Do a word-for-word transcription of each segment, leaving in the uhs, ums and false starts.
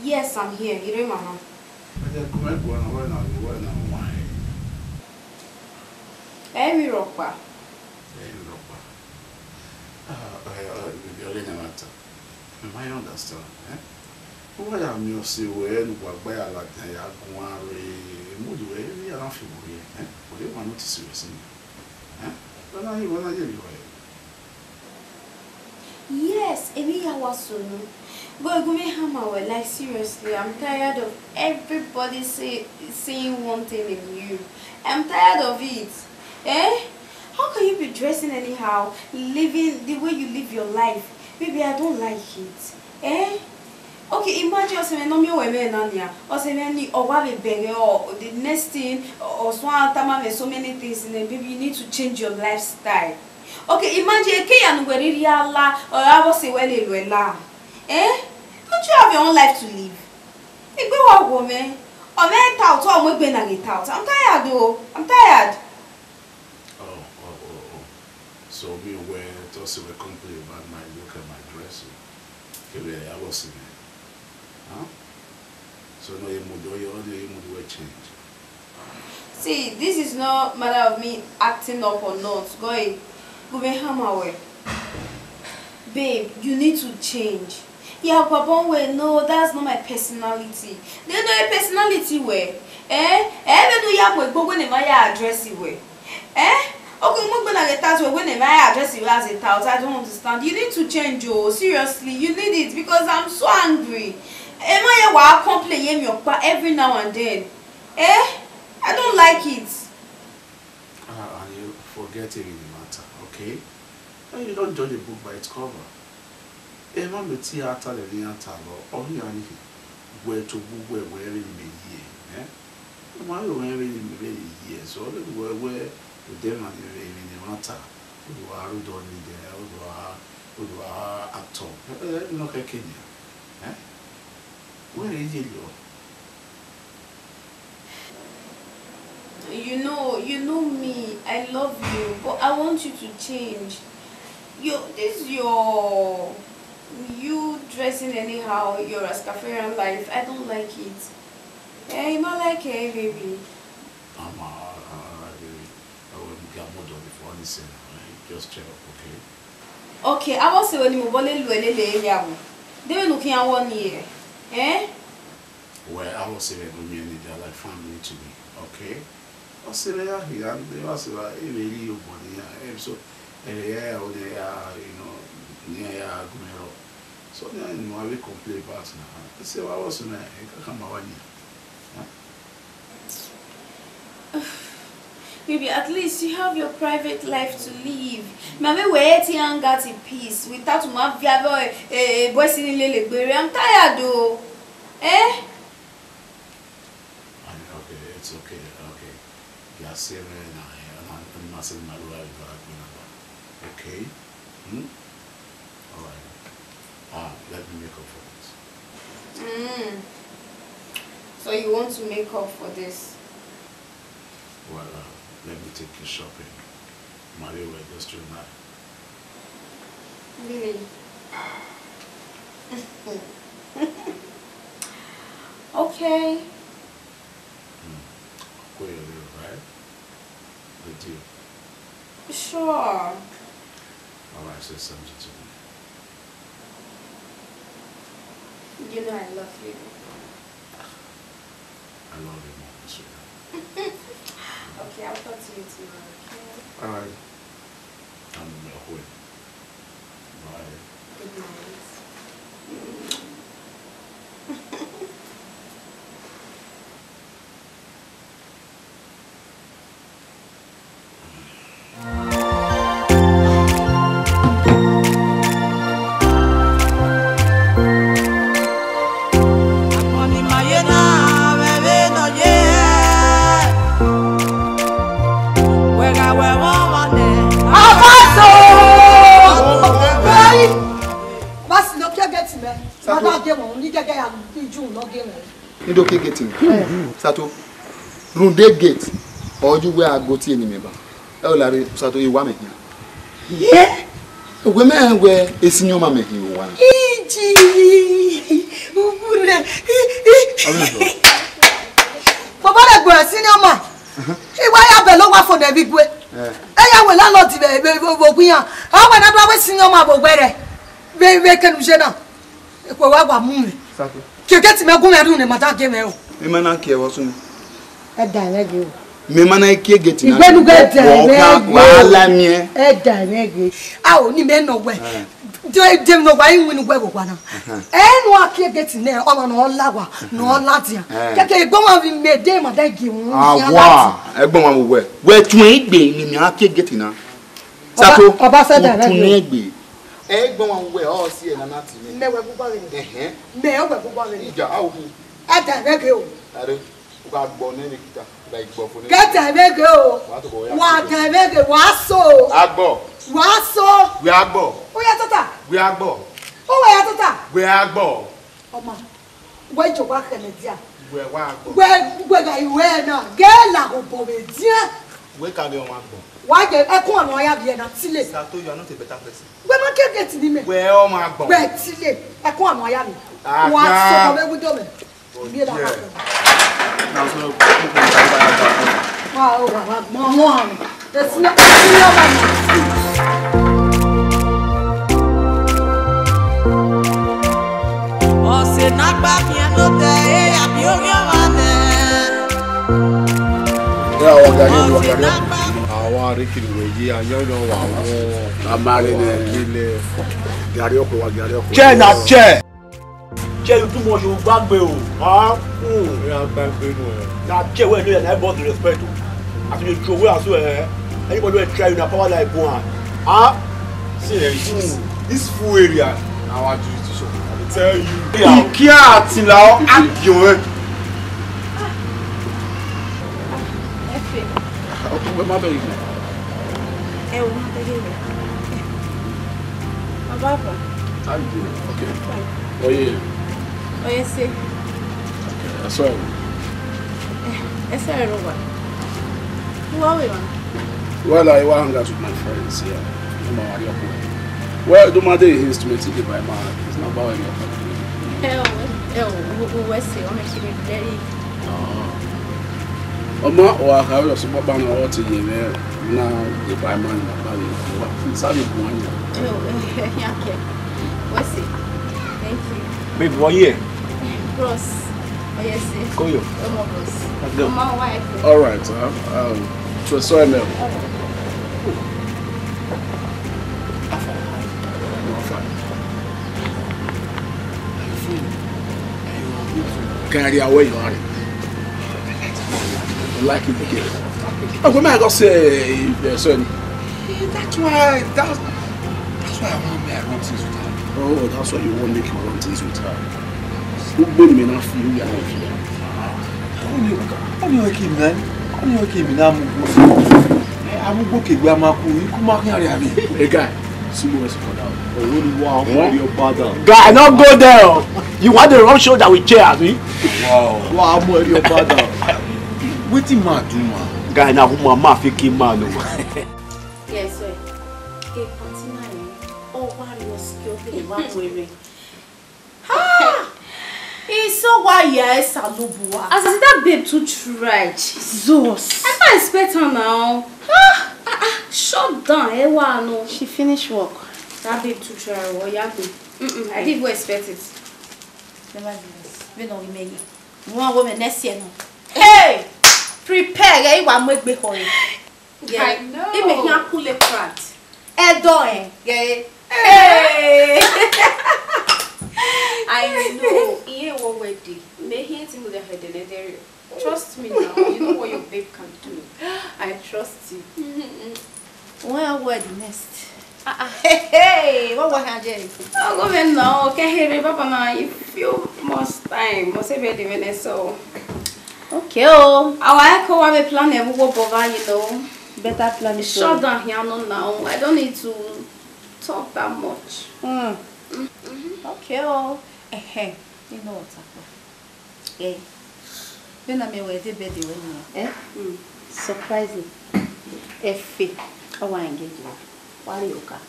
Yes, I'm here. I rre emwa na. Ẹ gu mwẹ guan na, wẹ na, wẹ na wa hẹ. Ẹ i vbe rhọkpa. Ẹ i vbe rhọkpa. Ah, eh, eh, baby, ọghe ne a na ta. I ma understand, eh? Uwa ya miẹn ọse ruẹ ne uwa gba ya ladian ya guan rre, mudu ruẹ, emwi ya na fi vbo rre, eh? Wẹ ma notice ruẹ sin, eh? Wẹ na ye, wẹ na ye vbe ruẹ. Yes, emwi ya wa sunu. But gu mwẹ hama wẹ, like, seriously, I'm tired of everybody say, saying one thing in you. I'm tired of it. Eh? How can you be dressing anyhow, living the way you live your life? Baby, I don't like it. Eh? Okay, imagine ọse mwẹ ne ọ miẹn owẹ mwẹ na nia. Ọse mwẹ ni ọ wa vbe bẹghe, or the next thing, or someone tama mwẹ so many things, then baby, you need to change your lifestyle. Okay, imagine, eke ya ne uwẹ rhirhi a la, ọ ra vbe ọse wẹ lele uẹ la. Eh? Don't you have your own life to live? Egbe wa wọ mwẹ. Ọ mwẹ ta otọ, ọ mu egbe na ghe ta otọ. I'm tired o. I'm tired. Oh, oh, oh, oh. So me wẹ to say we complain about my look and my dressing. Kevbe ya vbe ọse mwẹ. Huh? So no, you mood, you, you mood will change. See, this is not matter of me acting up or not. Go ahead. Gu mwẹ hama wẹ. Babe, you need to change. Ya guabọ wẹ, no, that's not my personality. Then no, your personality wẹ. Eh? Eh, vbene u ya mu egbe wẹ ne emwa ya address wẹ. Eh? Okay, u mu egbe na ghe tout wẹ, wẹ ne emwa ya address you as a tout. I don't understand. You need to change, oh. Seriously, you need it because I'm so angry. Emwa ye wa complain ye miẹn ọkpa every now and then. Eh? I don't like it. Ah, and you forget it in the matter, okay? And you don't judge a book by its cover. Emwa mẹ te a ta lẹ ne iran ta lọ, ọ hia ni khin, wẹ to bu wẹ wẹ vbene imẹ ye, eh? Emwa yo mwẹ vbene imẹ vbe ye, so ọ vbe wẹ wẹ odẹ emwa ni vbe emwi ne emwa ta, u do a rhudọ ni dẹ, u do a, u do a act up. Eh, eh, emwi nọ khẹke nian, eh? Wẹ rẹn ye lọ. You know, you know me. I love you, but I want you to change. You, this your, you dressing anyhow, your Rastafarian life. I don't like it. Eh, you not like it, baby. Mama, I, I, I, I will get more than the funny thing. Just cheer up, okay? Okay, I was saying when you want to lele ya. They will look here one year. Eh? Well, I was saying when you need that like family to me, okay? Ọ sẹ vbe ya hia, ne ọ sẹ vbe, e vbe rhie obọ ne iran, eh, so, eh, eh, ọ ne ya, you know, ne iran ya gu mwẹ rrọọ. So, ne iran, you know, I will complain about now. Ẹ sẹ vbe ọ sẹ na, ẹ ka khama wa nian. Huh? Baby, at least you have your private life to live. Ma vbe wẹ te hang out in peace without ma via vbe, eh, eh, boys ni lele gbere. I'm tired o. Eh? Okay, it's okay, okay. Ya sẹ vbe na, eh, na, na sẹ ma lu a gba gbe na ba. Okay? Hmm? All right. Ah, let me make up for this. Mm. So you want to make up for this? Well, uh, let me take you shopping. Maria, we're just you and I. Really? Okay. Hmm. Clear, right? Good deal. Sure. All right, say something to me. You know I love you. I love you more, sweetheart. Okay, I'll talk to you tomorrow, okay? All right. I'm on my way. Bye. Good night. Abaso! Basi no ke gate mẹ. Sato. Baba de mo ni gẹgẹ ya ju no ge mẹ. Ni do ke gate mẹ. Sato. Runde gate. Oju wẹ a go tie ni mẹ ba. Ẹ o lare Sato, iwa mẹ hian. Ye? Wẹ mẹ wẹ esi yan ma mẹ hin wa. I Ji, uwu rẹ. Ọmọ ìjọ. Baba rẹ gbọrọ senior man. Iwa ya bẹlẹ owa fo nẹ vbe igue. Eh. Eya wẹ landlord vbe, vbe, vbe, vbe ogun iran. Ọ wẹ ne a do wẹ senior man vbe owẹ rẹ. Vbe, vbe kenu je na. Ekpo wa wa mu mwẹ. Sake. Ke gate mẹ gun mwẹ rhunmwuda, ma da gie mwẹ o. Mẹ ma na kie vbe ọsunu. Ẹ da ẹmwẹ ghe o. Mẹ ma na kie gate na. Igbenu ghe da ẹmwẹ ghe. Wa la miẹn. Ẹ da ẹmwẹ ghe. A o ni mẹ nọ wẹ. Eh. De, de no wa iwinu wẹ vbe owa na. Ahan. Ẹ nu a kie gate nẹ, ọmwa ne ọ la wa, ne ọ ladian. Eh. Kẹkẹ egbọnmwa vbe mẹ de ma da gie wọn. Awa, egbọnmwa vbe wẹ. Wẹ tuẹn igbe ni mẹ a kie gate na. Sato, Ọba, Ọba Sẹda, u tun nẹ egbe. Egbọnmwa vbe wẹ, ọ si ẹ na na ti mẹ. Mẹ wẹ gbugba vbe nẹ. Ẹhẹn. Mẹ wẹ gbugba vbe nẹ. Ija, a o hun. Ẹ da ẹmwẹ ghe o. Are. U gha gbọ ne vbe kita, u gha gbọ fo ne. Ghe da ẹmwẹ ghe o. Wa tobọ ya. Wa da ẹmwẹ ghe, wa so. A gbọ. Wa so. Wẹ a gbọ. U ya tota. Wẹ a gbọ. U wẹ ya tota. Wẹ a gbọ. Ọma, wẹ jọ wa khẹ mẹ dia. Wẹ wa gbọ. Wẹ, wẹ gha ru ẹre na, ghẹ lahọ obọ vbe edian. Wẹ ka vbe ọmwa gbọ. Wa jẹ ẹkun ọmwa ya vbiẹ na tile. Sato, you are not a better person. Wẹ ma ke gate ni mẹ. Wẹ ọmwa gbọ. Wẹ tile, ẹkun ọmwa ya vbiẹ. Ah, wa sọ ọmọ vbe window mẹ. Ọse ne a gba khian ne otọ ẹre, a bi oghian ọmwa nẹ. Ọse ne a gba. Àwọn àrékèrè wẹ̀ yé, ayọ́yọ́ wà wọ́n. A máa rí nẹ. Gàrí ọkọ̀ wa, gàrí ọkọ̀. Chẹ na chẹ. Chẹ, you too much, o gbagbe o. Ah, hmm. Ẹ á gbagbe nù ẹ. Na chẹ wẹ no, na bọ the respect o. As you dey throw away as well, eh? Anybody wey try you, na power like one. Ah? See, eh, this, this full area, na our jurisdiction. I dey tell you. Ikia ati la o, agion, eh? Ẹ fẹ́. Ọkùnrin máa bẹ̀rẹ̀ ìgbà. Ẹ wò, máa tẹ́lẹ̀ rẹ̀. Bàbá àgbà. How you doing? Okay. Fine. Oye. Oye, ṣe. Okay, that's all. Ẹ sẹ́ ẹ̀rọ wà. Who are we, man? Well, I wan hang out with my friends here. No matter what. Well, the matter is to make it by man. It's not about your company. Ẹ wò, ẹ wò, who, who was it? Ọmọ ìṣẹ̀lẹ̀ lẹ́yìn. Ọmọ wa kha vbe ọsẹ kpakpa na, ọ te ye mwẹ na, ye ba ima na ba vbe wa sa vbe bu anya. Oh, yeah, okay. What's it? Thank you. Babe, what year? Bros. Oh, yes, sir. Call you. Come on, bros. Let's go. Come on, wife. All right, uh, um, so sorry, man. All right. Can I away you are? I like it again. Oh, we might go say, uh, sorry. That's why, that's, that's why I want me, I run things with her. Oh, that's why you want me to run things with her. Gbogbo ni me na fi, you are not fi. Ọni, ọni ọke mi na, ọni ọke mi na mu ugbo. Ẹ, a mu ugbo ke egbe a ma ku, ikun ma khian rria vbe. Hey, guy, see what for now. Ọwọ ni wa, ọmọ your brother. Guy, no go there. You want the wrong shoulder with chair, abi? Wow. Wa, ọmọ your brother. Wetin ma do, man? Guy, na woman ma fi kill man o. Yes, sir. Ke continue. O wa lo skill ke wa were. Ha! Iso wa ya Osanobua. As I see that babe too try, Jesus. I can't expect her now. Ah, ah, ah, shut down, eh, wa no. She finish work. That babe too try, oh, yeah, babe. Mm-mm, I didn't even expect it. Nevertheless, we no remain. We wan go next year now. Hey! Prepare, eh, wa mu egbe hore. Yeah. I know. Ime khian kule prat. Ẹdọ ẹn, yeah. Hey! I know. Iye wo wedding. Me here to move ahead and there. Trust me now. You know what your babe can do. I trust you. When I wear the next. Ah, ah. Hey, hey, what will I do? Oh, go on now. Okay, here, Papa, now. A few months time. Must be the minute so. Okay, oh. Our echo, I will plan a move over, you know. Better plan it. Shut down here, no, now. I don't need to talk that much. Mm. Mm-hmm. Okay, oh. Eh, eh. You know what, Akpa? Eh. When I may wear the bed, when you, eh? Mm. Surprising. Efe. I want to engage you. What are you, okay?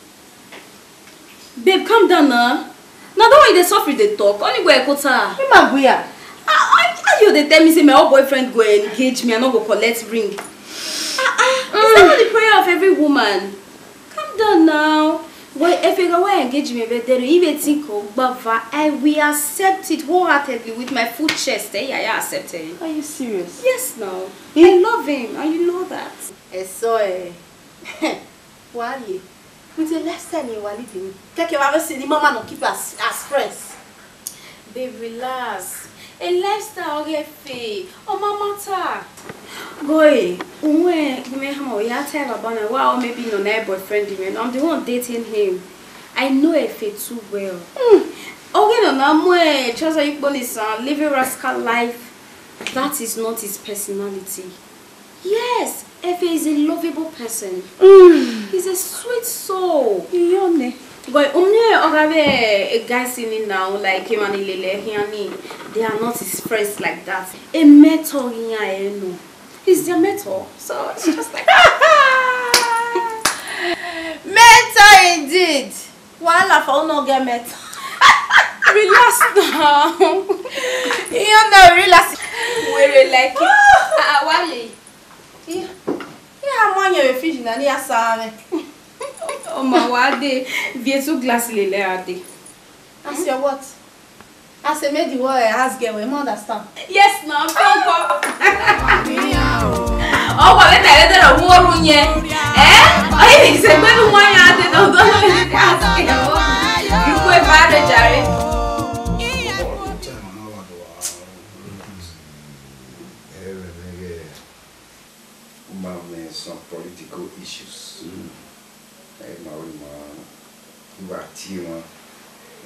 Babe, calm down now. Na that one you dey suffer dey talk. Only go ekota. Ima gwe ya. Ah, ah, ah, you dey tell me say my old boyfriend go engage me, I no go collect ring. Ah, ah, is that not the prayer of every woman? Calm down now. Well, if you go engage me, but there you think, oh, Baba, I will accept it wholeheartedly with my full chest. Eh, yeah, yeah, accept it. Are you serious? Yes, now. Eh? I love him, and you know that. Eso, eh. Why? With the lifestyle you are living, keke wa si ni mama no keep as as friends. Babe, relax. A lifestyle ọghe fe, ọ ma matter. Boy, uwẹ gbe mẹ hama, ya tell baba na, wa or maybe no na boyfriend me. I'm the one dating him. I know Efe too well. Ọghe no na mu trouser yikpo ni san, living rascal life. That is not his personality. Yes, Efe is a lovable person. He's a sweet soul. Iyone. But umie ọgha vbe a guy sini now, like him and Ilele Hiani, they are not his friends like that. A mentor iyan ẹ nọ. He's their mentor. So it's just like mentor indeed. Wahala for unu get mentor. Relax now. Iyone, relax. Were like it. Ah, ah, why? Yeah. Yeah, I'm on your refugee, and yes, I. Oh, my, what day? Vietu glass lele ade. As your what? As a maid, you were as girl, we understand. Yes, now, come, come. Oh, what better than a war on ye? Eh? Oh, it's a good one, I don't know. You go about the Jerry. Uma mwẹ some political issues. Ẹ ma wẹ ma, u gha tie emwa,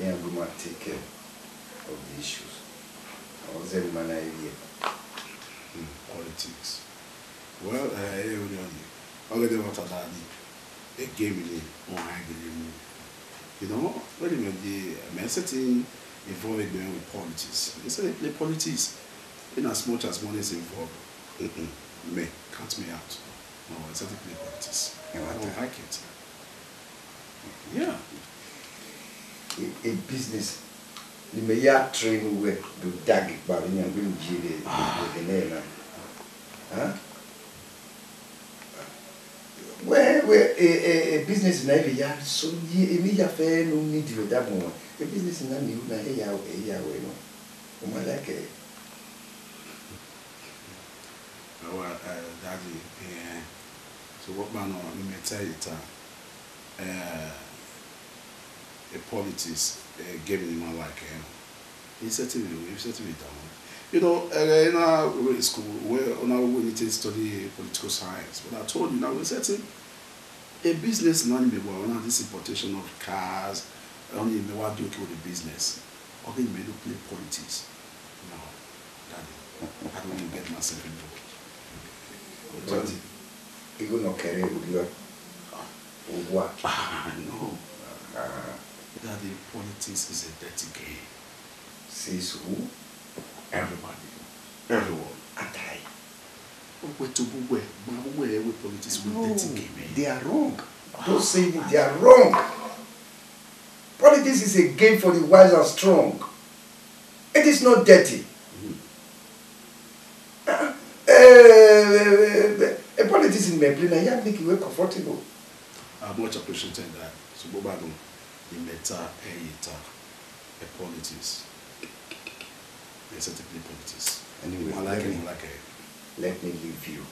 iran gu ma take care of the issues. Ọ zẹ ne ima na rhie. Hmm, politics. Well, eh, eh, ọ ghe de vbe ọ ta da ni, e game ni, ọ gha gele mu. You know, when you the, mẹ sẹtin involve egbe mwẹ with politics. They say they play politics in as much as money is involved. Mm-mm. Me, count me out. No, I said to play politics. I don't like it. Yeah. A, a business. You may ya train where you dag it, but you are going to be the, the, the, the, huh? Wẹ, wẹ, e, e, e business na ivbe ya so ye, emwi ya fẹ ne u need vbe da agbọn wan. E business na ni u na he ya, he ya wẹ nọ. U ma like ẹre. Our, uh, daddy, eh, so what man, uh, let me tell you, uh, eh, a politics, eh, game in my life, eh. He said to me, he said to me, down. You know, uh, in our school, where, on our way to study political science, but I told you now, he said to me, a business, now, you may want this importation of cars, only you may want to do with the business. Ọ ghi mẹ ne u play politics. No, daddy, I don't want to get myself involved. But igho ne ọ kẹre, u rhie owa. Ah, no. Ah. Daddy, politics is a dirty game. Says who? Everybody. Everyone. And I. Uwẹ tobọ uwẹ, ma uwẹ ẹ wẹ politics wẹ, no, dirty game, eh? They are wrong. Don't say it, they are wrong. Politics is a game for the wise and strong. It is not dirty. Uh, uh, uh, politics in my play now, you make it comfortable. I much appreciate that. So, Bobado, the matter, eh, it, uh, eh, politics. They said to play politics. Anyway, I like it, I like it. Let me leave you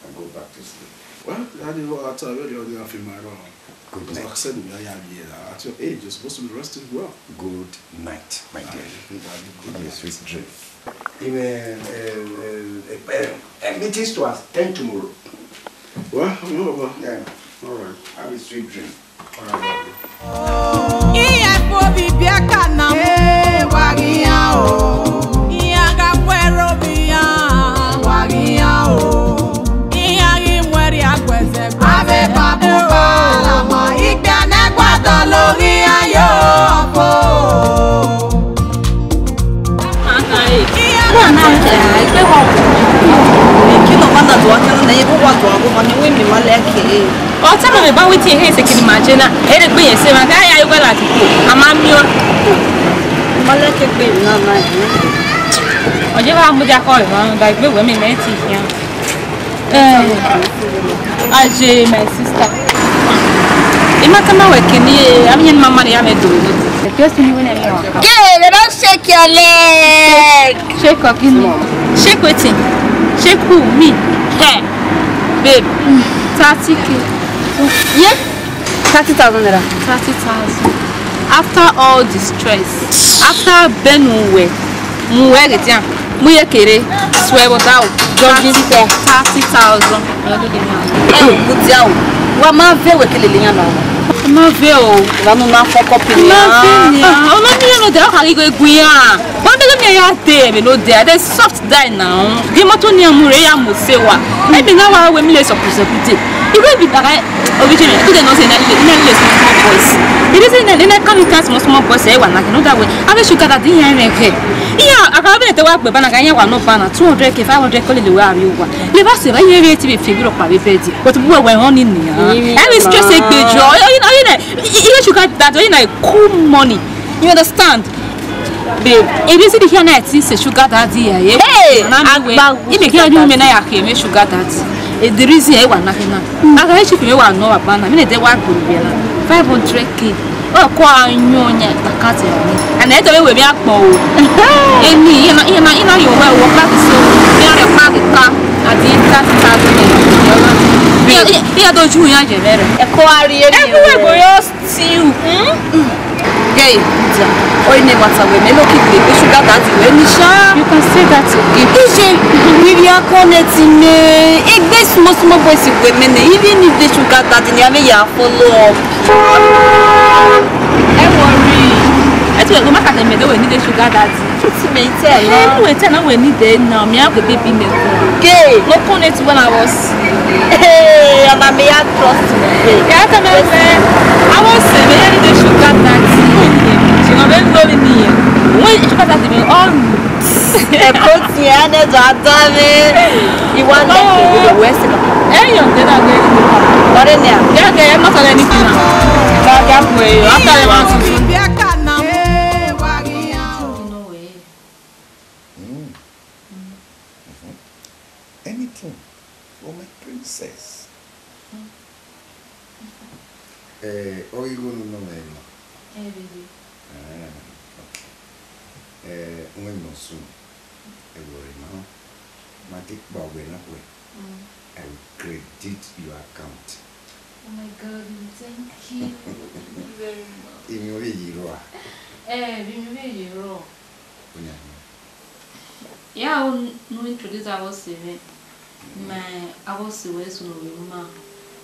and go back to sleep. Well, that is what I tell you, you have in my room. Good night. Because like I said, we are young here. At your age, you're supposed to be resting well. Good night, my dear. Give me a sweet dream. Give me, uh, uh, uh, uh, meetings to attend tomorrow. Well, no, but yeah. All right. Have a sweet dream. Iran kpo bi biẹ ka na mu, wa ghi iran o. Iran gha khuẹ rre ovbi iran, wa ghi iran o. Iran ghi mu ẹrria gu ẹzẹ gbe. Avbe babu ba la ma, ikpia ne ẹguae dọlọ ghi iran yo ọfo. Wa kẹrẹ ne ebo wa do abo ma mi wẹ mi ma lẹke. Ọ tama mẹ ba wetin ehe sekiri ma je na, ere gbe yẹn se ma, ka ya yo gba lati ko, a ma miẹn. Ma lẹke gbe na na. Ọ je wa mu dia kọ rẹ ma, ba gbe wẹ mi mẹ ti khian. Eh, Aje, my sister. Ima tama wẹ keni, eh, ami yẹn mama ni ya mẹ do. Just me when I mean. Girl, they don't shake your leg. Shake up, give me. Shake wetin? Shake who? Me? Hey, babe, thirty K. Yeah? Thirty thousand naira. Thirty thousand. After all the stress, after benu we, mu we getian, mu ye kere, swear but out. Just give thirty thousand. Ẹ o, mudia o. Wa ma vẹ wẹ kele le yan na. Ma vẹ o. Wa no na fọ copy ni. Ma vẹ ni. Ọnọ mi no de, ọ ka ghi gu iran. Wa de mi ya de, me no de. They soft die now. Gi moto ni amu re ya mu se wa. Emi na wa wẹ mi le sọkun sọkun te. Iwe bi daga obi je me. Today no say na le, na le small small boys. It is in the, in the kind of small small boys, eh, wa na, no that way. Ave sugar daddy yan me ke. Iya, aka be te wa gbe bana, ka yan wa no bana, two hundred K, five hundred K, le le wa abi wa. Le ba se ba ye re ti be fi bi ro pa be bed. But we we on in ya. Every stress e gbe jo. You know, you know, you know, sugar daddy, you know, cool money. You understand? Babe, if you see the here night, it's a sugar daddy, yeah. Hey, na mi we. Agba, if you can't do me now, I can make sugar daddy. Eh, the reason I want nothing now. I can cheap me one no abana. Me dey wa go be na. Five hundred K. Oh, ko anyo nya takate ni. And I tell you we be akpo o. Eni, you know, you know, you know, you work, work back so. You know, the back car. At the end, thirty thousand. Yeah, yeah, yeah, don't you, yeah, yeah. E ko ari eni. Everywhere go, yo. See you. Hmm? Hey, Buddha. Oi ne mata we me no keep the sugar daddy we ni sha. You can say that again. Ije, we be a connect me. Egbe small small boys we me ne. Even if the sugar daddy ni ave ya follow up. Ẹ worry. Ẹ tún ẹ kó má kàtẹ́ mẹ́tẹ́ wẹ̀ ní the sugar daddy. Put me in tell. Ẹ ní wẹ̀ tẹ̀ náà wẹ̀ ní the now. Mi á gbé baby mi kún. Gay. No connect when I was. Hey, and I may have trust me. Hey. Yeah, tell me, I was saying, me need the sugar daddy. She no be love me. When sugar daddy me all. Ẹ kó tiẹ̀ ẹ nẹ dọ̀ adá mi. Ìwà lẹ́kọ̀ọ́ ìwé wẹ̀ sí bàbá. Ẹ yàn dé dàgbé. Ọ̀rẹ́ ni à. Gẹ́gẹ́ ẹ mọ́tò lẹ́ni fún wa. Gàgà. Wẹ̀ yọ, after the one tuntun. Mm. Mm-hmm. Anything for my princess. Eh, ọ ghi gho ne unu mwẹ emọ? Eh, baby. Ah, okay. Eh, wẹ nọ sunu, ẹ wẹ ọre ma, ma te kpa wẹ na wẹ. Mm. I will credit your account. Oh my God, thank you. Thank you very much. Emi vbe ye rrọọ a? Eh, emi vbe ye rrọọ. Ọyan nọ. Ya o nu introduce avbe ọse mwẹ. Ma avbe ọse wẹ eso ne ọ vbe ma, ne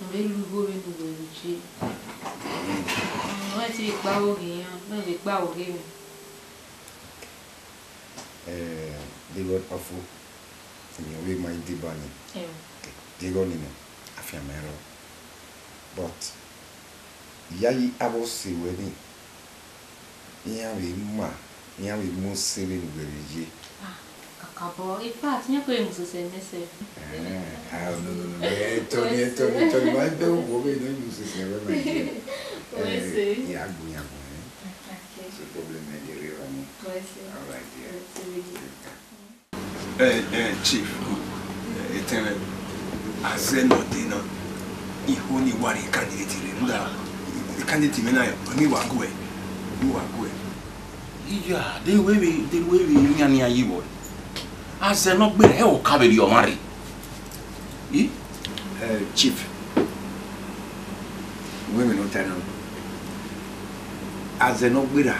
ọ vbe lu igho vbene uwẹ vbe je. Mm, ọ te vbe kpa vbe oghe iran, ne ọ vbe kpa vbe oghe mwẹ. Eh, deghẹ ọfo, emwi ọvbehe ma i deba nii. Ẹo. Deghẹ ọnii nọ, afianma i rrọọ. But, iyayi avbe ọse wẹ nii, iran vbe ma, iran vbe mu ose vbene uwẹ vbe ye. Ah, kakabọ, in fact, iran keghi mu sese mwẹ sef. Eh, ah, no, no, no, no, eh, Tony, eh, Tony, Tony, ma bẹ uwẹ vbene ọ mu sese mwẹ ma ye. Wẹ sẹ. Eh, ya gbe iran gbe, eh. Okay. So problem, eh, dey rere ọmọ. Wẹ sẹ. All right, yeah. Wẹ sẹ. Eh, eh, Chief, eh, etẹn mwẹ, azẹ ne ọ dee na, I ho ne I wa rhie candidate rre, rhunmwuda candidate mwẹ na, ọ ni wa guẹ, ọ ni wa guẹ. Iya, de wẹ vbe, de wẹ vbe iran ne iran yi vbọ? Azẹ ne ọ gberra, ẹ, ọ ka vbe rhie ọmwa rre. I? Eh, Chief, wẹ vbe ne ọ ta na? Azẹ ne ọ gberra,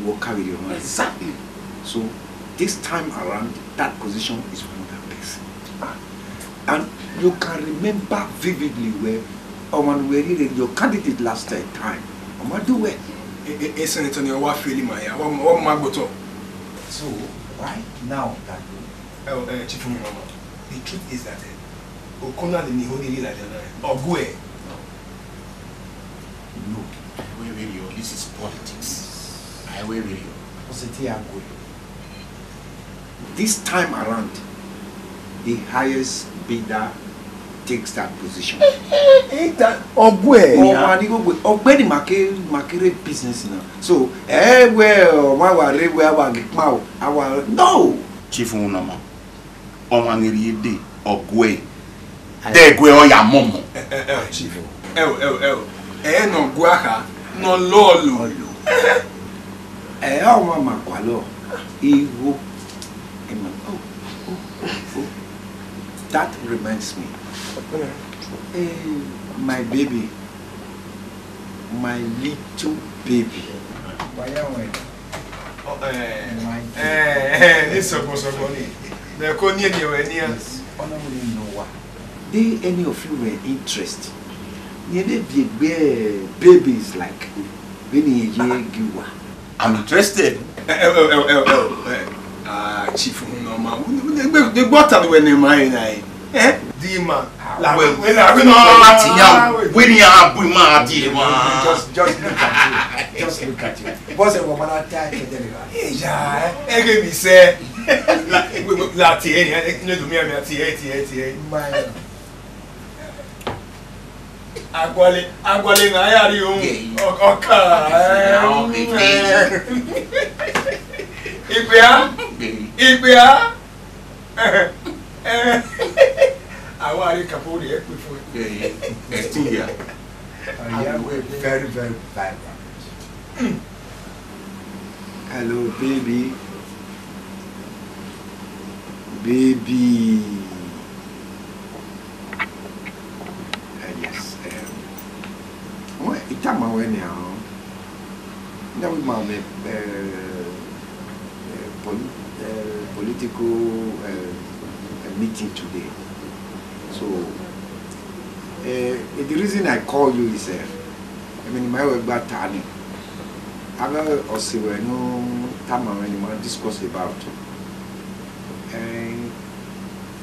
wẹ ọ ka vbe rhie ọmwa rre. Exactly. So, this time around, that position is for another person. Ah. And you can remember vividly where ọmwa ne uwẹ rhie rre, your candidate last time, time, ọ ma do well. E, e, e, Senator ni ọ wa fail ma ya, ọ ma, ọ ma gbotọ. So, why now that? Eh, eh, Chief Mama, the truth is that, eh, Okon na ni ho ni rhie ladian na, ọ guẹ. No. Wait, wait, yo, this is politics. I wait, wait, yo. What's the thing I go? This time around, The highest bidder takes that position. Ita ọgwẹ. Ọmwa ni gbogbo ọgbẹni ma ke ma ke rre business na. So, ẹ wẹ ọmwa wa rre wẹ a wa ghi kpa o, a wa no. Chief Unama, ọmwa ne rhie de ọgwẹ. Dẹgwẹ ọ ya mọmọ. Ẹ, ẹ, ẹ, chief. Ẹ o, ẹ o, ẹ o. Ẹ nọ gua kha, nọ lọọlọ. Ẹ ọmwa ma gualọ igho. Ẹ ma, oh, oh, oh, oh. That reminds me. Eh, my baby, my little baby. Ọ, eh, eh, eh, ni sọgbọn sọgbọn ni. Mẹ ko ni eni ẹwẹ nian. Yes, honorable Noah. Dey any of you were interest? Ni ebe bi egbe babies like vbene irẹn ye gi uwa. I'm interested. Eh, eh, eh, eh, eh, eh, eh. Ah, Chief Unama, de gbọta ni wẹ ne ma na, eh? Eh? Di ma. La we, we, la we, no. Wẹ ma ti yan, wẹ ni a bu ma di ma. Just, just look at you. Just look at you. Boss, ẹ wọ ma na ta ẹ kẹdẹ le ba. Iya, ẹ ghe mi sẹ. La, we, we, la ti ẹ, ẹ, ne do mi, mi ti ẹ, ti ẹ, ti ẹ. Ma. Aguale, aguale nga ya ri ohun. Gay. Ọ, ọka. Gay. Ikpia. Gay. Ikpia. Awa ri kapo ri ekpe fo. Gay. Ẹ ti ya. Very, very vibrant. Hello, baby. Baby. Uh, yes. Um, well, it time I went now. Now with my uh, uh, poli- uh, political uh, uh, meeting today. So uh, the reason I call you is, uh, I mean, my work about Tani. Avbe ọse ruẹ ne ọ tama mwẹ ne ima discuss about. Eh,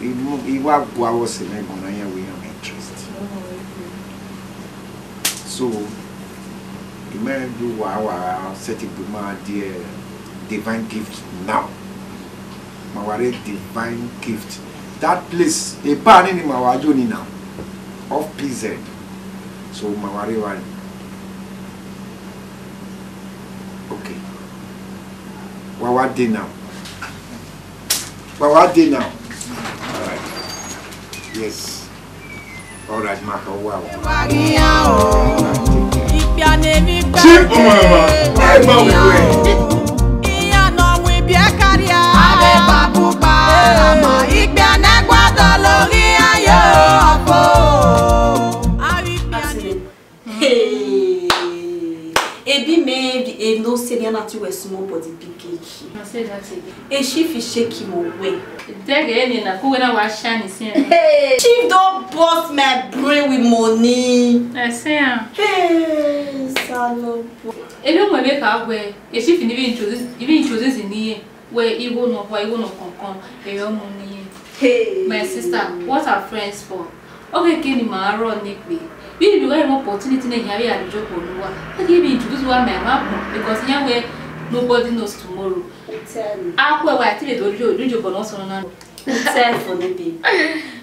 I mu- I wa gua avbe ọse mwẹ guan na yan we have interest. So, I mẹ do wa wa set egbe ma die divine gift now. Ma wa rre divine gift. That place, a bar ni ma wa yo ni now. Off P Z. So, ma wa rre wa. Okay. Wa wa dey now. Wa wa dey now. All right. Yes. All right, ma kọ wa o. Chief Unama, ẹ gba wẹ wẹ. Iran nọ wẹ ibiẹ karia. Avbe babuba, ama ikpia ne gua dọlọ ghi iran ye ọfo. Avbe ikpia ne Hey, ebi mẹ, e no senior na ti wẹ small body pikin. I say that again. E chief shake him away. Dẹgẹ eni na, ko wẹ na wa shine sin. Hey, chief don burst my brain with money. I say am. Hey, Salomo. Eni ọmọ ebe ka wẹ, e chief ni bi introduce, ni bi introduce ni ye. Wẹ igho ne ọ khua, igho ne ọ kọnkọn, erriọ mu ne irẹn. Hey. My sister, what are friends for? Ọ khẹke ne ima rrọọ nekpe. Vbe I gha mwẹ opportunity ne I khian vbe ya rrie iyobọ ne uwa, I ghi vbe introduce uwa ma ima agbọn, because iran wẹ nobody knows tomorrow. Tell me. A khuẹ wa, I te vbe do rrie iyobọ ne ọ sẹ ọnọna. Tell for me, babe.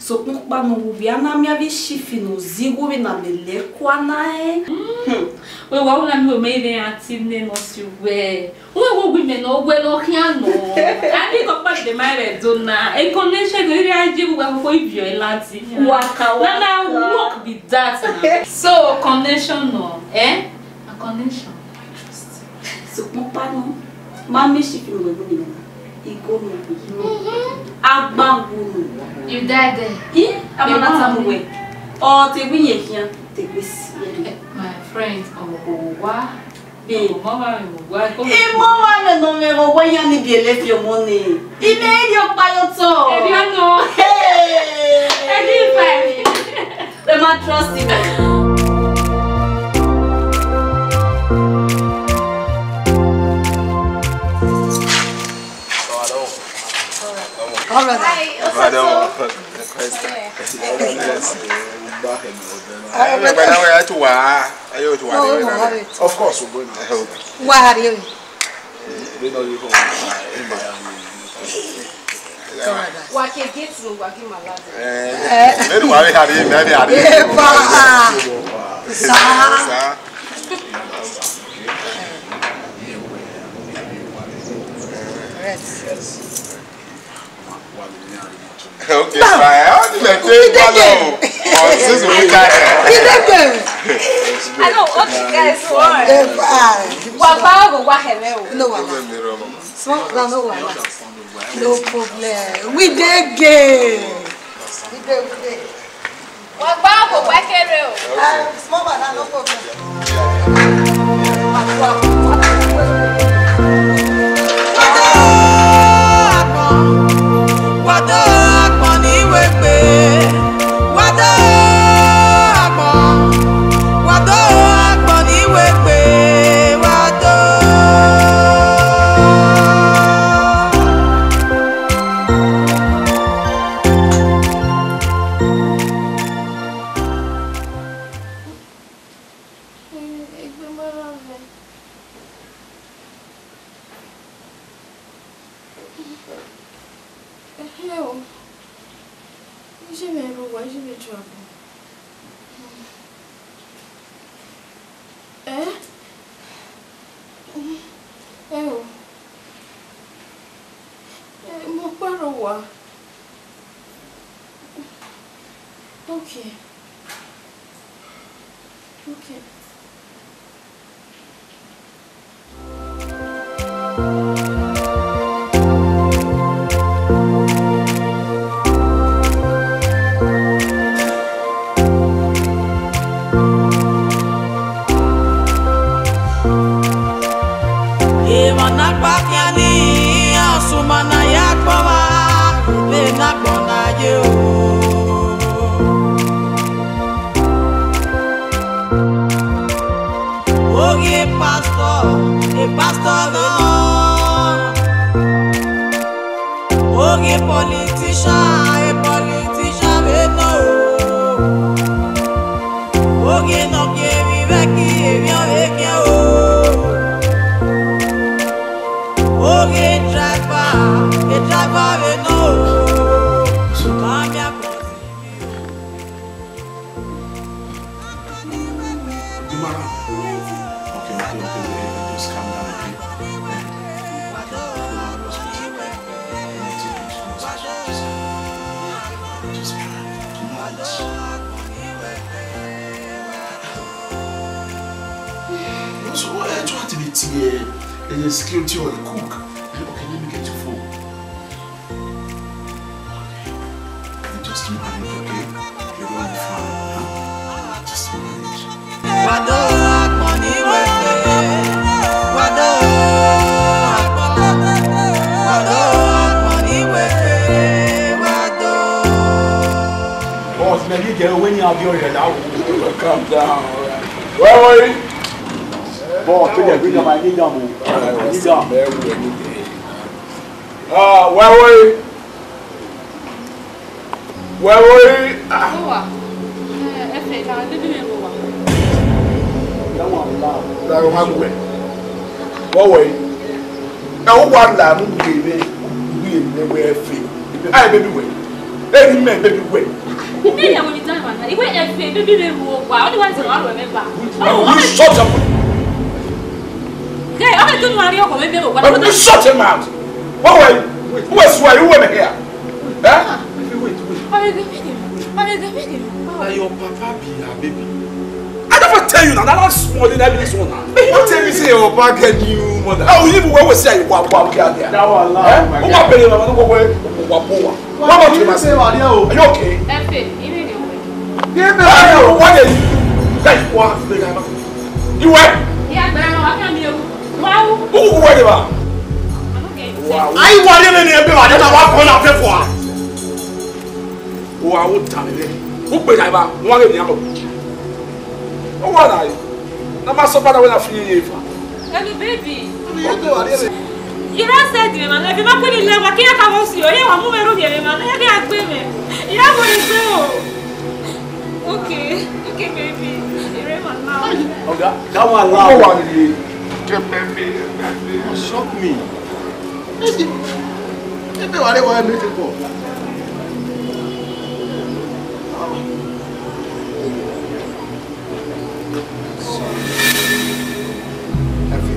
Sokpan ọkpa ne ọ wu vbe a na miẹn avbe chief ne ọ zẹ igho vbe ne a mẹ lẹ kua na, eh? Hmm. Wẹ wa wu na miẹn wẹ mẹ vbe iran te ne nọ si uwẹ. Uwẹ wo gu imẹ nọ, uwẹ ne ọ khian nọ. A ni kọkpa dede ma rẹ do na. E connection do ira je bu wa koko ivio elati. Waka, waka. Na na work be that na. So connection nọ, eh? A connection. I trust. Sokpan ọkpa nọ, ma miẹn chief ne ọ wẹ igho ni na. Igho ni. Mhm. Agban wu nu. You die there. Ih, a ma na tama uwẹ. Ọ te gbe iye khian, te gbe si. Eh, my friend, ọmọ ko wa. Be. Ọmọ wa mi mo wa ko. Imo wa me no me mo wa ya ni bi ele fi ọmọ ni. Ime ri ọkpa yo to. Ẹ bi ọnọ. Hey. Ẹ bi five. Ẹ ma trust him. All right. Hi, Osato. All right. Ẹ pẹ̀lú àwọn ẹ̀yà tó wà á, ẹ yóò tó wà ní ìwé náà. Of course, we're going to help. Wà á rí o. Bí náà yóò kọ́ wà á, ẹ máa yà wọ́n. Wa ke gate room, wa gi ma last. Eh, maybe wa be hurry, maybe hurry. Epa. Sa. Sa. Yes. Okay, fine. How do you take follow? Oh, this is what I know, okay, guys, what? Epa. Wa ba go wa hele o. No, wa. Small, no, no, wa. No problem. We dey again. We dey, we dey. Wa gba ọkọ wa kere o. Ah, small one, no problem. Wado agbọn, wado agbọn ni wegbe, wado agbọn, wado agbọn ni wegbe, wado. Egbe ma ra vẹ. Ẹhẹn o. Iye mwẹ rre owa, iye mwẹ ju agbọn. Ẹ? Ẹ o. Ẹ, mo kpẹrẹ owa. Okay. Okay. Emwa ne a kpa khian ni, ọsuma ne a ya kpọnmwa, vbe ne agbọn na ye o. Oghe pastor, e pastor vbe nọ. Oghe politician, e politician vbe nọ o. Oghe ne ọ gie emwi vbe ẹki, emwi ọvbehe o. Oghe driver, e driver vbe nọ o. Ka miẹn agbọn. Madam. Okay, okay, okay, okay, just calm down, okay? Just try to manage. So, what are you trying to be, uh, security or a cook? Okay, let me get your phone. Just manage, okay? You don't frown, huh? Just manage. Wado agbọn ni wegbe, wado agbọn, wado agbọn ni wegbe, wado. Boss, man, you get away, you have your head out. Calm down. Where were you? Boss, you get rid of my kingdom. Kingdom. Ah, where were you? Wẹ vbe ori, ah. Owa. Eh, ẹfe, ka bebe mwẹ vbe owa. That one loud. That one loud. Wẹ vbe ori. Ẹ, owa la mu gbe vbe, gbe vbe wẹ ẹfe. Ai, bebe wẹ. Eni mẹ bebe wẹ. Ẹ ya wẹ ni da ma na. Iwẹ ẹfe, bebe mwẹ vbe owa. Only one thing I remember. Will you shut up? Hey, okay, don't worry, okay, maybe owa. Will you shut your mouth? Wẹ vbe ori. Who is why? Who am I here? Eh? Wait, wait, wait. Ọmọ ẹgbẹ́ mi ni, ọmọ ẹgbẹ́ mi ni. Na your papa be her baby. I never tell you now, that last small thing I be this one now. Make you tell me say your papa get new mother. Oh, you even when we say you wa wa okay there. That one laugh. Eh? Who my baby mama? No go where? Wa wa wa. What about you, my say? Are you okay? Efe, ire ni owe. Give me. Hey, what are you? Guys, what? Iwe. Iya gbẹrẹ wa kan mi o. Wa u. Who who were they? Ayi wa ni nene ebe wa de na wa kọ na fẹ fua. O wa wo dan lele. U gbe na ba, no wa ghe ni amo. O wa na yi. Na ma sọ pada wẹ na fi ye fa. Hello, baby. You don't say the man. If you not put it level, I can't come on see you. You want move around here, man. I can't agree, man. You have what you do. Okay, okay, baby. You ready, man, now? Oga, that one loud. Ó wà nílé. Shock me. Ebe wa re wa make up. Efe,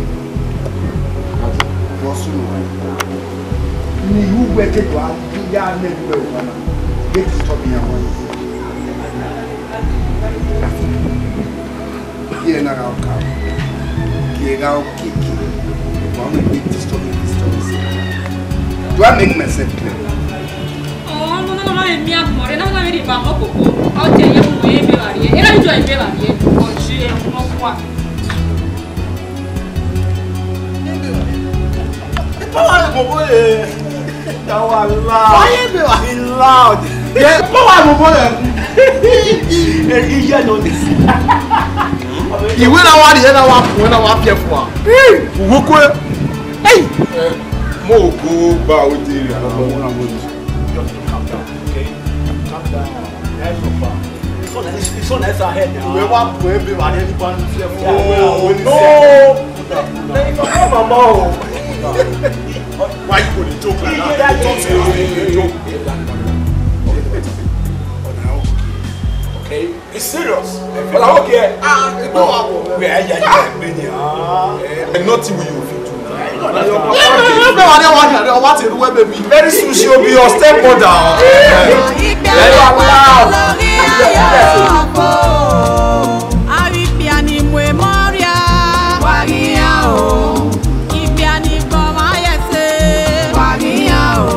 wọ sunu wa. Ni yu wẹ ke do a ya ne wẹ wa na. Get stop here, man. Gie na gha ọka, gie gha okiekie, wa wẹ egbe disturb, disturb. Do I make myself clear? Oh, no, no, no, no, emi agbọn re, na na vbe rhie ba mọ koko. Ọ tie ye mu ebe vba rrie. Era ijo ebe vba rrie. Ọ ji ẹ mu ọkua. Power bobo ye. That one loud. Why you do that? He loud. Yeah, power bobo ye. Eh, he hear no this. Ìwé náà wá nìyẹn náà wá fún ẹ náà wá fi ẹ fún wa. Hey, òwò kú ẹ. Hey. Eh, mo go ba o de ra. Just calm down, okay? Calm down. That's so far. It's not, it's not that head now. Ìwé wá fún ẹ bí wà ní ẹni bá ń fi ẹ fún wa. Oh, no. Then you come, mama. Why you gonna joke like that? You talk seriously, you joke. Okay? Be serious. But I don't care. Ah, no, I won't. Where are you? Ah, nothing will you fit do. Very soon she will be your stepmother. Ìgbẹ́ ló wà lórí ayé ọ̀pọ̀. Àríkpíà ni mo mọ̀ rí a. Wà rí a o. Ìgbẹ́ ni gbọ́ máa yẹ ṣe. Wà rí a o.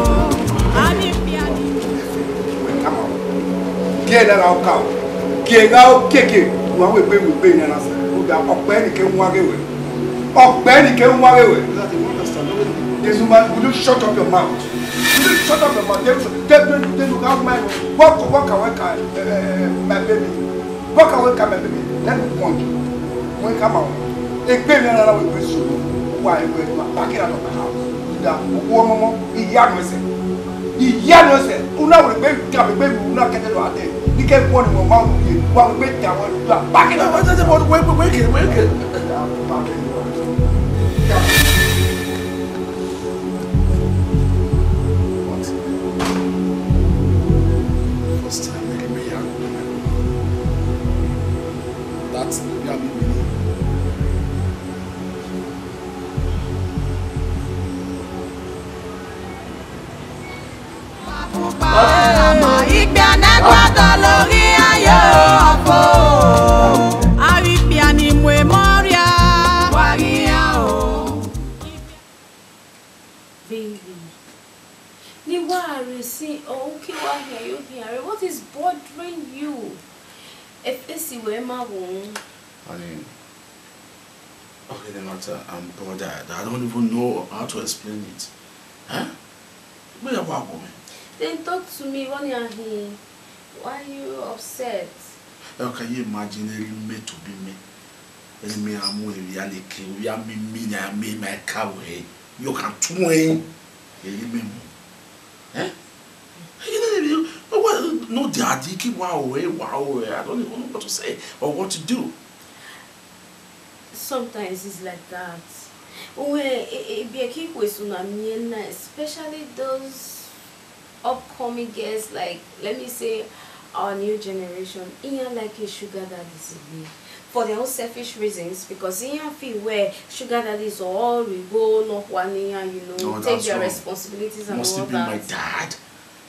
Àríkpíà ni. Gie na gha ọka, gie gha okiekie, wa wẹ egbe, wẹ egbe yan na sẹ. Oda, ọkpẹ ni ke wan ghe wẹ. Ọkpẹ ni ke wan ghe wẹ. This woman, will you shut up your mouth? Will you shut up your mouth? They, they, they, they look out my, walk, walk away, eh, eh, my baby. Walk away, my baby. Let me warn you. When come out, egbe yan na wẹ egbe sunu, wa wẹ, pack it out of my house. Oda, wo momo, iya no sẹ. Iya no sẹ, una wẹ egbe, ka egbe, una kete do ade. Ni ke khuọ ni wẹ ma ru ye, wa wẹ egbe ta wẹ, wa pack it out. Wait, wait, wait, wait, wait, wait, wait. First time, make me young. That's the way I mean. Ìgbẹ́ nẹ́gbàdàn lórí ayé ọ̀pọ̀. Àríkpíà ni mo mọ̀ rí a. Wà rí a o. Baby, ni wa rre si, oh, okay, wa hian, you hian rre. What is bothering you? If esi wẹ ma ghun. Honey, okay, no matter, I'm bothered. I don't even know how to explain it. Huh? Where you want me? Then talk to me, what you are here? Why you upset? How can you imagine a roommate to be me? Eni mẹ ra mu emwi ya leke, ovbi a mimi ne a miẹn ma ka wẹ, you can twin. Eni mẹ mu. Eh? Eni mẹ mu. What, what, no, daddy, keep wa away, wa away. I don't even know what to say or what to do. Sometimes it's like that. Uwẹ, e, e, ebiẹki khuesu na miẹn na, especially those upcoming girls, like, let me say, our new generation, iran like a sugar daddies be for their own selfish reasons, because iran feel where sugar daddies are all we go, not one iran, you know, No, take that's their wrong. Responsibilities and Must all it be my that. Dad?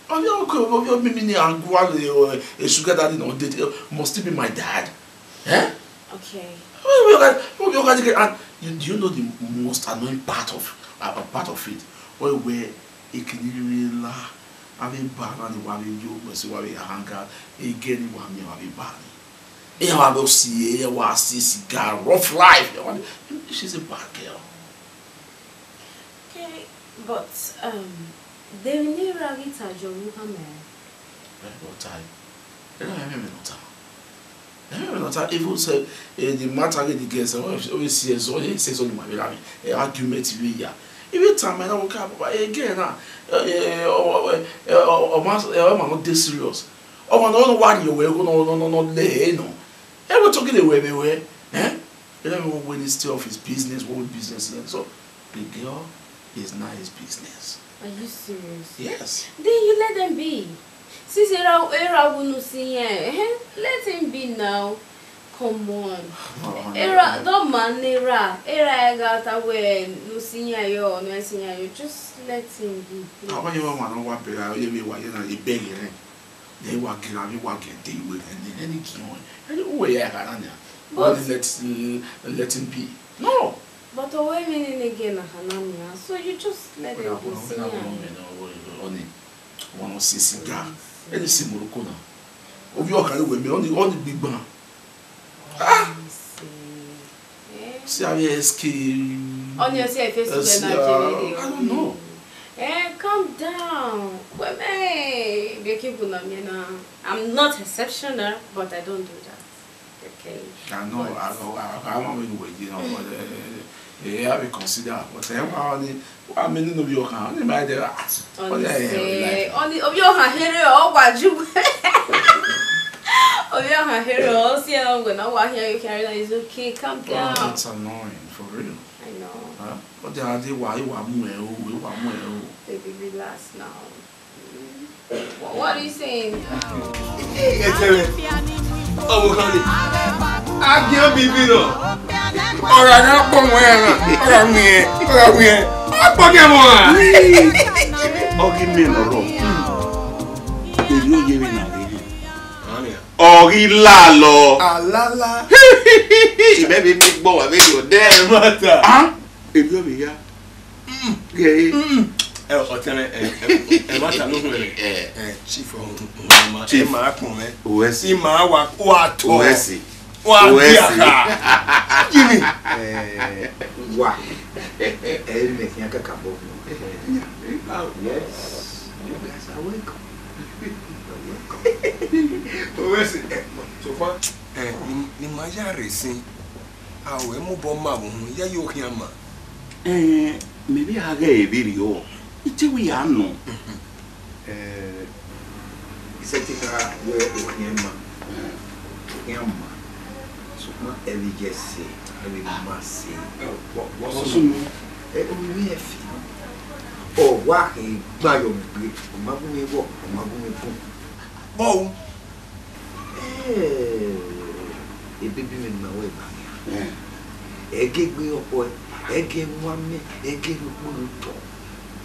Ovbi ọkọ, ovbi ọmimi ni a gua le, eh, a sugar daddy no date, eh, must it be my dad? Eh? Okay. Ovbi ọkọ, ovbi ọkọ, and you, do you know the most annoying part of, uh, uh, part of it? Where, where e kini rhie la, avbe eba na ni wa vbe yo, wẹ si wa vbe hang out, egẹ ni wa miẹn wa vbe ba ni. E wa vbe si, e wa si cigar, rough life. She's a bad girl. Okay, but, um, de emwi ne I ra ghi ta ye orukhama? Eh, what I? Eh, I mean, not I. Eh, not I. Even say, eh, the matter with the girls, eh, always see as always say something my baby. Eh, argument we ya. Even time I don't care, but again, ah, eh, eh, oh, eh, oh, oh, oh, man, eh, oh, man, not this serious. Oh, man, no, no, why you were, no, no, no, no, no, no. Eh, we're talking the way we were, eh? You don't know when it's still of his business, what business is. So, the girl is not his business. Are you serious? Yes. Then you let them be. Since era era wunu si yan, eh, let him be now. Come on. Era do man era era ega ta we no si yan yo, no si yan yo. Just let him be. Please. Awa yo wa no wa be, a ye mi wa ye na ibe ye. Then wa get am, wa get the way and then any kion. Any way ya ga na. But let let him be. No. But owe mi ni nege na Hanania, so you just let them go see him. Oni, wọn si siga, ẹni si Morocco na. Obi ọkhan wẹ mi, oni oni gbigban. Ah, see how you escape. Oni si face to Nigeria. I don't know. Eh, calm down. Well, hey, be keep una me na. I'm not exceptional, but I don't do that. Okay. I know, I know, I know, I know, I know, I know, I have a consider, but I want to, I mean, no, you can, only my dear. Only say, only of your hair, oh, what you, of your hair, oh, see, I'm gonna walk here, you carry that is okay, calm down. That's annoying, for real. I know. Huh? But they are, they were, you were more, you were more. Baby, relax now. What are you saying? Ẹtẹrẹ ọmọ kan ni agian bíbí nọ. Ọ̀rọ̀ àná pọ̀ mọ́ ẹ̀ hàn, ọ̀rọ̀ mi ẹ̀, ọ̀rọ̀ mi ẹ̀, ọ̀pọ̀ kẹ́ mọ́ hàn. Ọgí mi nọ rọ, èyí ò yẹ mi nà rẹ. Ọgí lálọ. Alala. Ìbẹ́ mi fi gbọ́ wà mí yọ̀ dẹ́. Mata. Èyí ò mi yá. Ghe. Ẹ, ọtẹn, ẹ, ẹ, ẹ ma ta lóhùn rẹ. Ẹ, chief, ọmọ, ẹ ma kpọn mẹ. Owẹsi. I ma wa, wa tọ. Owẹsi. Wa di aka. Jimmy. Wa. Ẹ mẹ khian kaka bọ. Yes. You guys are welcome. Owẹsi. So far. Ẹ, ni, ni ma ya rẹ sin. A wẹ mobọ ma vbe uhunmwu, ya ye okhian ma. Ẹn, mẹ vbe a ghẹ vberriọ, I te wẹ ya nọ. Ẹ, I sẹtin kha wẹ okhian ma, okhian ma, sokpan ẹ vbe ye ẹse, ẹ vbe ma se. Ẹ, ọ, ọ, ọ sunu. Ẹ, ovbi mwẹ fi. Ọ wa khin gbayọ mwẹ gbe, ọ ma gu mwẹ vbọ, ọ ma gu mwẹ bun. Bọọ. Ẹ, ebebi mwẹ ne ima wẹ gba nian. Ẹ ghe egbe ọkpọ, ẹ ghe ẹmwẹ amẹ, ẹ ghe ẹmwẹ ukpunu tọ,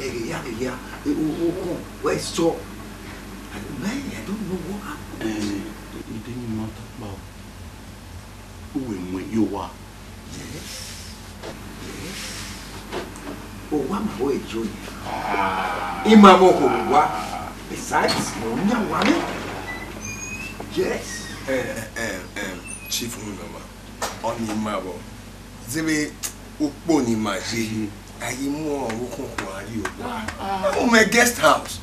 ẹ ghe ya ghe ya, e, o, o, o, wẹ sọ. I, man, I don't know what happened. Ẹ, ide ni ma ta kpa o. U wẹ mu ẹre ye owa. Yes. Yes. Owa ma ho ejo ni. Ah. Ima mo ko wa. Besides, mo nya wa mi. Yes. Eh, eh, eh, eh, Chief Wunoma. Ọni ma bo. Zebe ukpo ni ma ye. Ayi mu ọvbokhan khuan rrie owa. Ah. Mo mẹ guest house.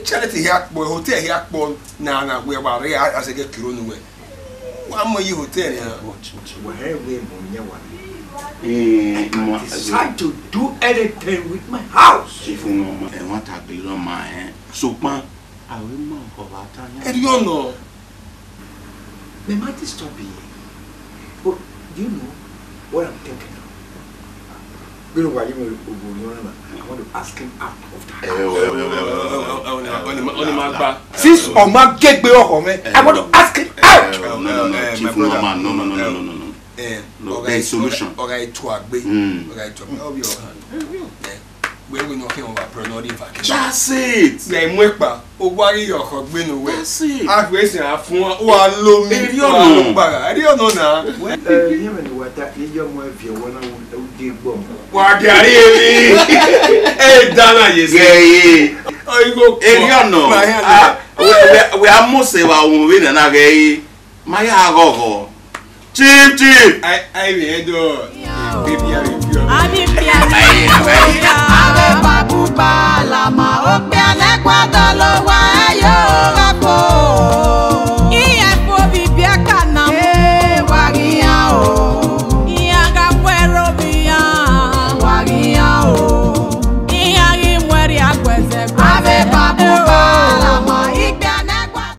Charity hia kpọ, hotel hia kpọ na na wẹ wa rre a, a sẹ gẹ kiro nu wẹ. Wa mọ ye hotel nian. Wẹ rẹ wẹ mọ yan wa. Eh, ma decide to do anything with my house. Chief Wunoma, ẹ wan ta gbe rọ ma ẹ. Sokpan, a wẹ ma ọvbata yan. Ẹ ri ọnọ. Mẹ ma disturb you. But do you know what I'm thinking of? Gbẹrẹ wa yẹn mẹ ogun ni ọnẹ na. I want to ask him out of that. Ẹ, ẹ, ẹ, ẹ, ẹ, ẹ, ẹ, ọni ma, ọni ma gba. Since ọ ma gẹgbe ọhọ mẹ, I want to ask him out. No, no, no, no, Chief Wunoma, no, no, no, no, no, no, no. Eh, no, there is solution. Ọgha etu agbe. Mm. Ọgha etu agbe. Ọbi ọhan. Eh. Wẹ wẹ ne ọ khian wa bro nọ rri vacation. That's it. Wẹ mu ekpa, owa ghi yọ ọkhọ gbe ne uwẹ. That's it. A fu esi a fun, wa lo mi, eri wa lo ọnọ. Kpagha. Eri ọnọ na. Wẹ, eh, yẹn mẹ ne wa ta, ne yọ mu ẹviẹ wọ na, u de gbọ. Wa gari eri. E da na ye se. Gẹ ye. Ọ igho. Eri ọnọ. Ma hia. Ah, wẹ, wẹ, wẹ a mose wa wọn vbe nana ghe yi. Ma ya ghọghọ. Chief, chief. Ai, ai, vbe ẹdọ. Baby, I will be your Abi piano. Ai, ai.